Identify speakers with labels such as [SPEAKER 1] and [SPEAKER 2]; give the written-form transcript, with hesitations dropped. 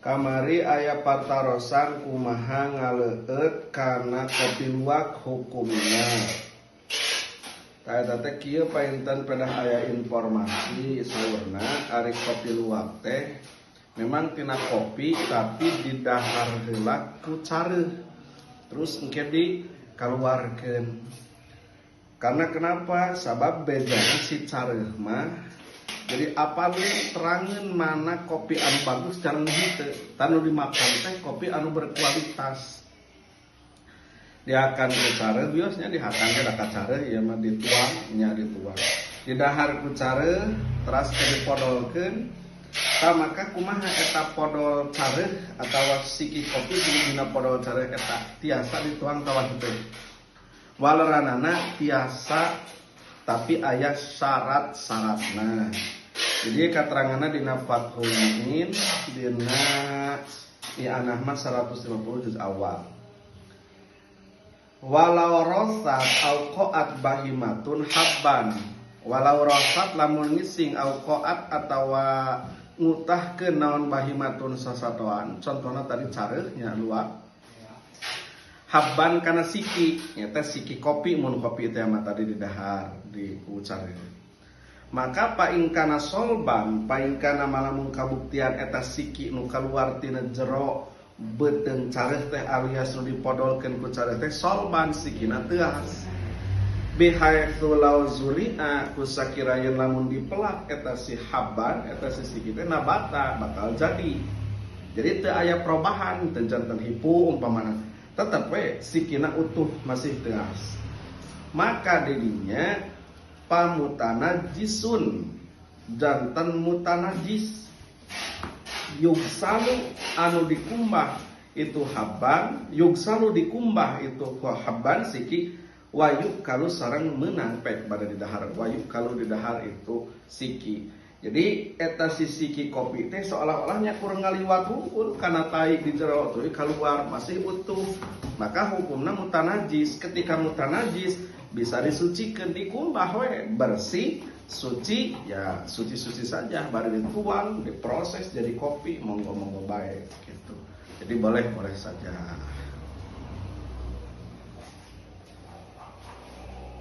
[SPEAKER 1] Kamari aya patarosan kumaha ngaleueut kana kopi luwak hukumna. Tah, eta teh kieu, painten pedah aya informasi saurna ari kopi luwak teh memang tina kopi, tapi didahar heula ku careuh, terus engke dikaluarkeun. Karena kenapa? Sabab bejana si careuh mah jadi apa terangan mana kopi anu bagus sareng henteu. Tanu dimakan teh kopi anu berkualitas. Dihakan ku careuh, biosnya dihakan teh da careuh ieu mah dituang nya, dituang. Didahar ku careuh, teras ke dipodolkeun. Tah, maka kumaha eta podol careuh atawa siki kopi dina podol careuh eta tiasa dituang atawa henteu? Waleranana tiasa, tapi aya syarat-syaratna. Jadi kateranganna dina Fathul Muin, dina I'anah mah 150 juz awal. Walau rosat au qoat bahimatun habban. Walau rosat, lamun ngising, au qoat atawa ngutahkeun naon, bahimatun sasatoan, contohna tadi careuhnya, luwak, habban kana siki, nyata siki kopi, mun kopi teh mah tadi didahar di careuh. Maka paingkana solban, paingkana malamun kabuktian eta siki nu kaluar tina jero beuteung careuh teh alias nu dipodolkeun ku careuh teh solban, sikina teuas, bihaitsu law zuri'a, kusakira yen lamun dipelak eta si habban, eta si siki teh, nabata, bakal jadi teu aya perubahan, teu janten hipu umpamana, tetep we sikina utuh, masih teas. Maka didinya pamutanajisun, janten mutanajis, yugsalu, anu dikumbah itu habban, yugsalu, dikumbah itu habban siki, wa yu'kalu, sareng menang pek pada didahar, wa yu'kalu, didahar itu siki. Jadi eta si siki kopi teh seolah-olahnya kurang ngaliwat hungkul karena tai di jero tuh keluar masih utuh, maka hukumnya mutanajis. Ketika mutanajis bisa disucikan, dikumbah we bersih, suci ya, suci-suci saja, baru dituang, diproses jadi kopi, monggo-monggo baik gitu. Jadi boleh-boleh saja.